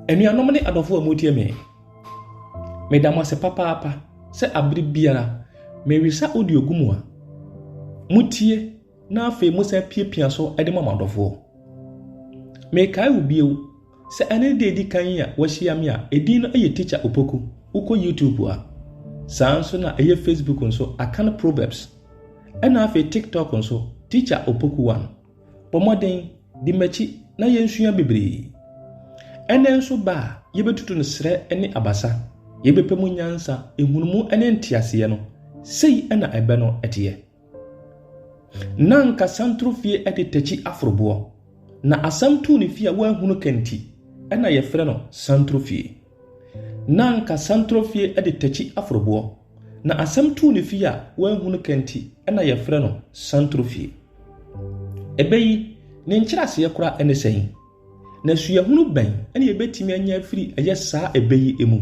Anuanom ne adɔfo a motie me, meda mo ase papaapa sɛ abere biara meresa audio gu mu a, motie na afei mosan piapia so de ma mo adɔfoɔ. Mekae wo bio sɛ ɛne ne da edi kan yi a wahyia me a, edin no yɛ Teacher Opoku, wokɔ YouTube a, saa nso na ɛyɛ Facebook nso, Akan Proverbs, ɛna afei TikTok nso, Teacher Opoku One. Bɔ mmɔden, di m'akyi na yɛnsua bebree. Ɛnnɛ nso ba a yɛbɛtutu no serɛ ne abasa, yɛbɛpɛ mu nyansa, nhunumu ne nteaseɛ no, sei na ɛbɛ no teɛ. Na anka Santoro fie de takyi aforoboɔ, na asɛm too ne fie a wanhunu ka nti na yɛfrɛ no Santoro fie. Na anka Santoro fie de takyi aforoboɔ, na asɛm too ne fie a wanhunu ka nti na yɛfrɛ no Santoro fie. Ɛbɛ yi, ne nkyerɛaseɛ koraa ne sɛn? Na suahunu bɛn na yɛbɛtumi anya afiri ɛyɛ saa ɛbɛ yi mu?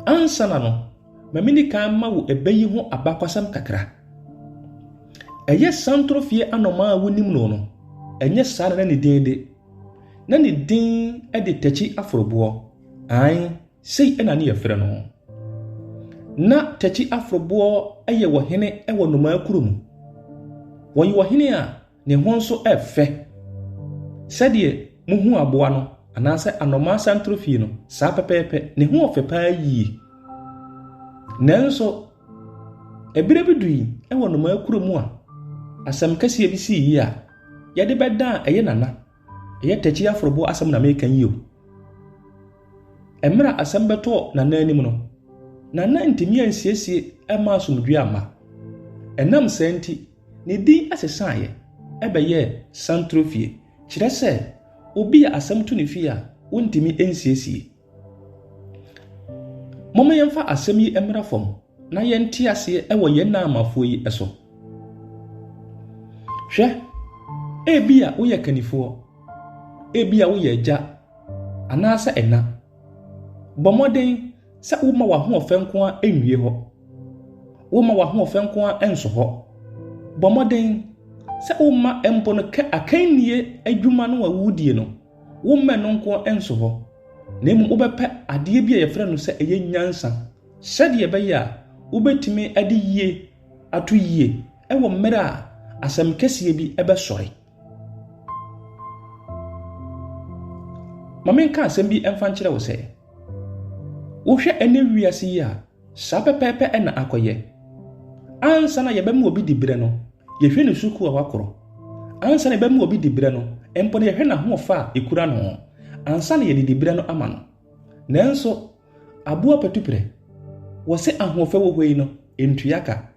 Ansa na no, ma minni kan mma wo ɛbɛ yi ho abakwasɛm kakra. Ɛyɛ Santoro fie anomaa a wunim no no, ɛnyɛ saa na na ne din de. Na ne din de Takyi Aforoboɔ. Aane, sei na ne yɛfrɛ no. Na Takyi Aforoboɔ yɛ ɔhene wɔ nnomaa kuro mu. Wɔyɛ ɔhene a Ne ho nso yɛ fɛ. Sɛdeɛ mohu aboa no anaasɛ anomaa santorofie no, saa pɛpɛɛpɛ. Ne ho ɔfɛ paa yie. Nanso, ɛberɛ bi dui wɔ nnomaa kuro mu a asɛm kɛseɛ bi sii yi a yɛde bɛda a ɛyɛ nana, ɛyɛ takyi aforoboɔ asɛm na meka yi o. Mmerɛ a asɛm bɛtɔɔ Nana anim no, Nana ntumi ansiesie amma asomdwoeɛ amma. Ɛnam saa nti, Ne din sesaeɛ bɛyɛɛ Santorofie, kyerɛ sɛ obi a asɛm to ne fie a wontumi nsiesie. Momma yɛmfa asɛm yi mmra fam na yɛnte aseɛ wɔ yɛn Naamafoɔ yi so. Hwɛ, ebia woyɛ kannifoɔ, ebia woyɛ agya anaasɛ ɛna. Bɔ mmɔden Sɛ woma w'ahoɔfɛ nko ara nwie hɔ. Woma w'ahoɔfɛ nko ara nso hɔ. Bɔ mmɔden sɛ womma mpo no kɛ akannie adwuma no a woredie no, womma ɛno nko ara nso hɔ, na mmom wobɛpɛ adeɛ bi a yɛfrɛ no sɛ ɛyɛ nyansa, sɛdeɛ ɛbɛyɛ a wobɛtumi de yie ato yie wɔ mmerɛ a asɛm kɛseɛ bi bɛsɔre. Ma menka asɛm bi mfa nkyerɛ wo sɛ, Wohwɛ ɛnnɛ wiase yi a, saa pɛpɛɛpɛ na akɔyɛ. Ansa na yɛbɛma obi diberɛ no, yɛhwɛ ne sukuu a wakorɔ. Ansa na yɛbɛma obi diberɛ no, mpo no yɛhwɛ n'ahoɔfɛ a ɛkura no ansa na yɛde diberɛ no ama no. Nanso, aboa patuprɛ, wɔse ahoɔfɛ wɔ hɔ yi no, ɛntua ka.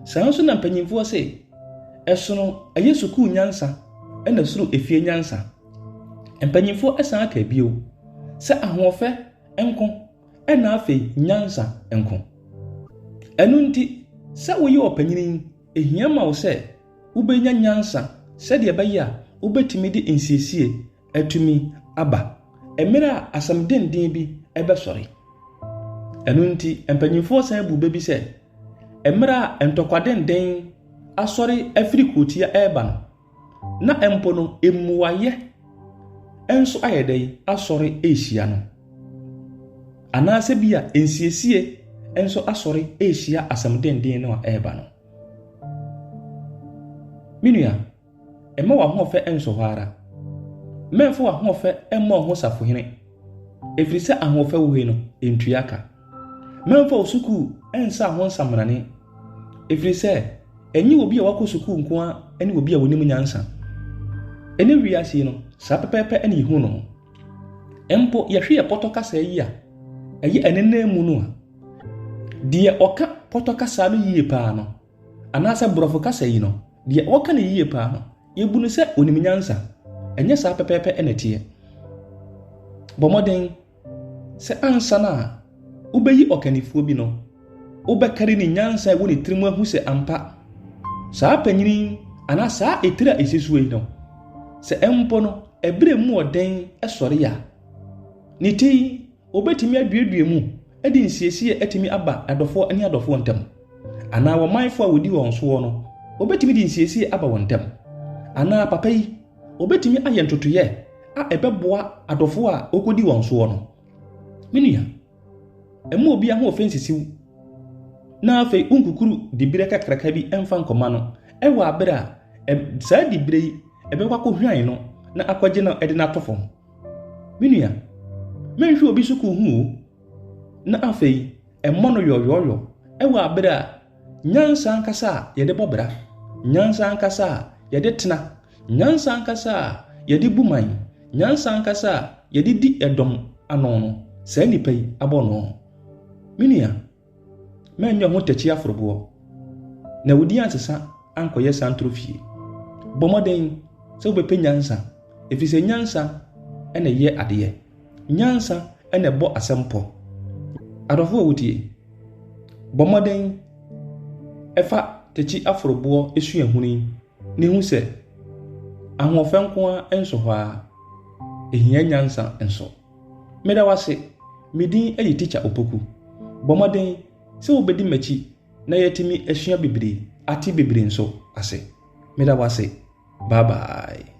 Saa nso na mpanyimfoɔ se, ɛsono ɛyɛ sukuu nyansa ɛna soro efie nyansa. Mpanyimfoɔ san aka bio sɛ ahoɔfɛ nko ɛna afei nyansa nko. Ɛno nti, sɛ woyɛ ɔpanyin yi, ehia ma wo sɛ wobɛnya nyansa sɛdeɛ ɛbɛyɛ a wobɛtumi de nsiesie atumi aba mmerɛ a asɛm denden bi bɛsɔre. Ɛno nti, mpanyimfoɔ san bu bɛ bi sɛ, mmerɛ a ntɔkwa denden asɔre afiri kurotia reba no, na mpo no mmuaeɛ nso ayɛ dɛn asɔre rehyia no. Anaasɛ bi a nsiesie nso asɔre rehyia asɛm denden no a ɛreba no. Me nua, Mma w'ahoɔfɛ nsɔ hɔ ara. Mɛmfa w'ahoɔfɛ mmɔ wo ho safohene, ɛfiri sɛ ahoɔfɛ wo he no, ɛntua ka. Mɛmfa wo sukuu nsa ho nsamanane, ɛfiri sɛ ɛnyɛ obi a wakɔ sukuu nko ara ne obi a ɔnim nyansa. Ɛnnɛ wiase yi no, saa pɛpɛɛpɛ na yɛhu no. Mpo yɛhwɛ yɛ pɔtɔ kasa yi a ɛyɛ ɛnenam mu no a, deɛ ɔka pɔtɔ kasa no yie paa no, anaasɛ borɔfo kasa yi no, deɛ ɔka no yie paa no, yɛbu no sɛ ɔnim nyansa. Ɛnyɛ saa pɛpɛɛpɛ na ɛteɛ. Bɔ mmɔden sɛ ansa na wobɛyi ɔkannifoɔ bi no, wobɛkari ne nyansa a ɛwɔ ne tirim ahu sɛ ampa saa panyini yi anaa saa etiri a ɛsi soɔ yi no, sɛ mpo no ɛberɛ mu ɔden sɔre a, ne ti yi Obetumi aduadua mu de nsiesie atumi aba adɔfoɔ ne adɔfoɔ ntam, anaa ɔmanfoɔ a wɔdi wɔn soɔ no, obetumi de nsiesie aba wɔn ntam, anaa papa yi, obetumi ayɛ ntotoeɛ a ɛbɛboa adɔfoɔ a wokɔdi wɔn soɔ no. Me nua, mma obi ahoɔfɛ nsisi wo na afei wonkukuru diberɛ kakraka bi mfa nkɔma no wɔ aberɛ a saa diberɛ yi ɛbɛkɔ akɔhwan no na akɔgye no de no ato fam. Me nua, menhwɛ obi sukuu ho o, na afei mmɔ no yɔyɔɔyɔ wɔ aberɛ a nyansa ankasa a yɛde bɔ bra, nyansa ankasa a yɛde tena, nyansa ankasa a yɛde bu man, nyansa ankasa a yɛde di ɛdɔm ano no, saa nipa yi abɔ no. Me nua, mɛnyɛ ho takyi aforoboɔ, na wo din ansesa ankɔyɛ santoro fie. Bɔ mmɔden sɛ wobɛpɛ nyansa, ɛfiri sɛ nyansa na ɛyɛ adeɛ. Nyansa na ɛbɔ asɛm pɔ. Adɔfoɔ a wotie, bɔ mmɔden fa takyi aforoboɔ suahunu yi na hu sɛ ahoɔfɛ nko ara nso hɔ ara, ɛhia nyansa nso. Meda wo ase. Me din yɛ Tikya Opoku. Bɔ mmɔden sɛ wobɛdi m'akyi na yɛatumi asua bebree, ate bebree nso ase. Meda wo ase. Bye bye.